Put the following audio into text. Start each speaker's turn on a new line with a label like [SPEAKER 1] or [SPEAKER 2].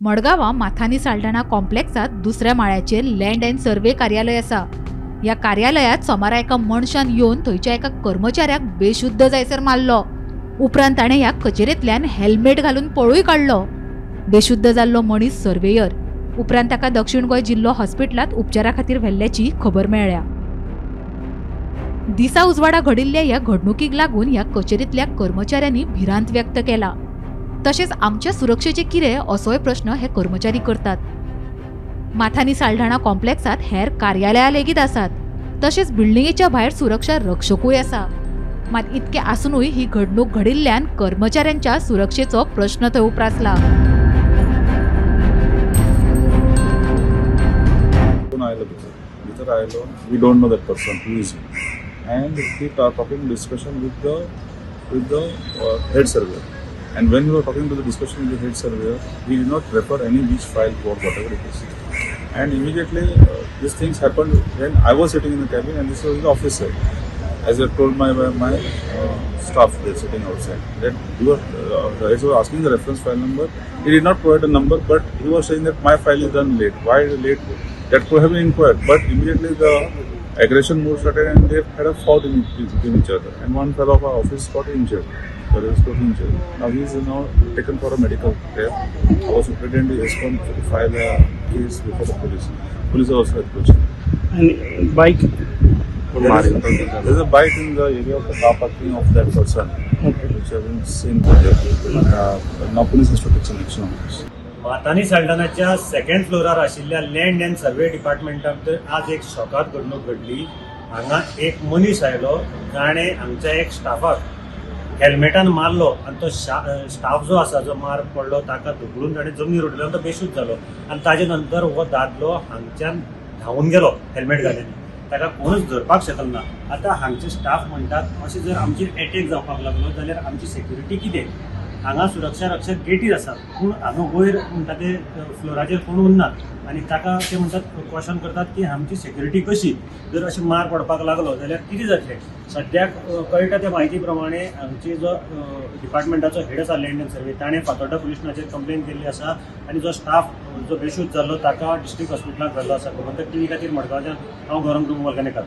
[SPEAKER 1] मडगांवां माथानी साल्ढाणा कॉम्प्लेक्सात दुसऱ्या माळ्याचेर land and survey कार्यालय आसा. ह्या कार्यालयात सोमारा एका मनशान येवन थंयच्या एका कर्मचाऱ्याक बेशुद्ध जायसर मारलो. उपरांत ताणें ह्या कचेरेंतल्यान हेल्मेट घालून पळूय काडलो. बेशुद्ध जाल्लो मनीस सर्वेयर. उपरांत ताका दक्षिण गोंय जिल्लो हॉस्पिटलांत उपचारा खातीर व्हेल्ल्याची खबर मेळ्ळ्या. दिसा उजवाडा घडिल्ल्या ह्या घडणुकीक लागून ह्या कचेरेंतल्या कर्मचाऱ्यांनी भिरांत व्यक्त केला. तशेंच आमच्या सुरक्षेचे कितें असोय प्रश्न हे कर्मचारी करतात. माथानी साल्ढाणा कॉम्प्लेक्सात हेर कार्यालयां लेगीत आसात. तशेंच बिल्डिंगेच्या भायर सुरक्षा रक्षकूय आसा. मात इतकें आसुनूय ही घडणूक घडिल्ल्यान कर्मचाऱ्यांच्या सुरक्षेचो प्रश्न थंय उप्रासला.
[SPEAKER 2] भितर आयलो, we don't know that person who is and he talking discussion with the head surveyor. And when we were talking to the discussion with the head surveyor, he did not refer any which file for whatever it is. And immediately these things happened when I was sitting in the cabin and this was the office side. As I told my staff there sitting outside, that he was, the head was asking the reference file number. He did not provide a number, but he was saying that my file is done late. Why late? That could have been inquired. But immediately the aggression mode started and they had a fought in between each other. And one fellow of our office got injured. Now he is now taken for a medical care. Our superintendent has gone to file a case before the police. Police are also approaching.
[SPEAKER 3] And bike?
[SPEAKER 2] There is a bike in the area of the car parking of that person, okay, which I haven't seen. Now police has to take some action on this.
[SPEAKER 4] Mathani साल्ढाणाच्या second फ्लोरार आशिल्ल्या land and survey डिपार्टमेंटांत आज एक शॉकात घडणूक घडली. हांगा एक मनीस आयलो जाणें हांगच्या एक स्टाफाक हेल्मेटान मारलो आनी तो स्टाफ जो आसा जो मार पडलो ताका धुकलून ताणें जमनीर उडयलो आनी तो बेशुद्ध जालो. आनी ताजे नंतर हो दादलो हांगच्यान धांवून गेलो हेल्मेट घालून. ताका कोणूच धरपाक शकना. आतां हांगचे स्टाफ म्हणटात अशें जर आमचेर एटॅक जावपाक लागलो जाल्यार आमची सेक्युरिटी कितें? हांगा सुरक्षा रक्षक गेटीर आसात पूण हांगा वयर म्हणटा ते फ्लोराचेर कोण उरनात आनी ताका ते म्हणटात क्वेश्चन करतात की आमची सेक्युरिटी कशी? जर अशें मार पडपाक लागलो जाल्यार कितें जातलें? सद्याक कळटा त्या म्हायती प्रमाणे आमची जो डिपार्टमेंटाचो हेड आसा लँड अँड सर्वे ताणें फातोड्डा पुलीस स्टेशनाचेर कंप्लेन केल्ली आसा आनी जो स्टाफ जो बेशुद्ध जाल्लो ताका डिस्ट्रिक्ट हॉस्पिटलांत व्हेल्लो आसा. गोमंतक टीव्ही खातीर मडगांवच्यान हांव गौरंग डुंगवालकर.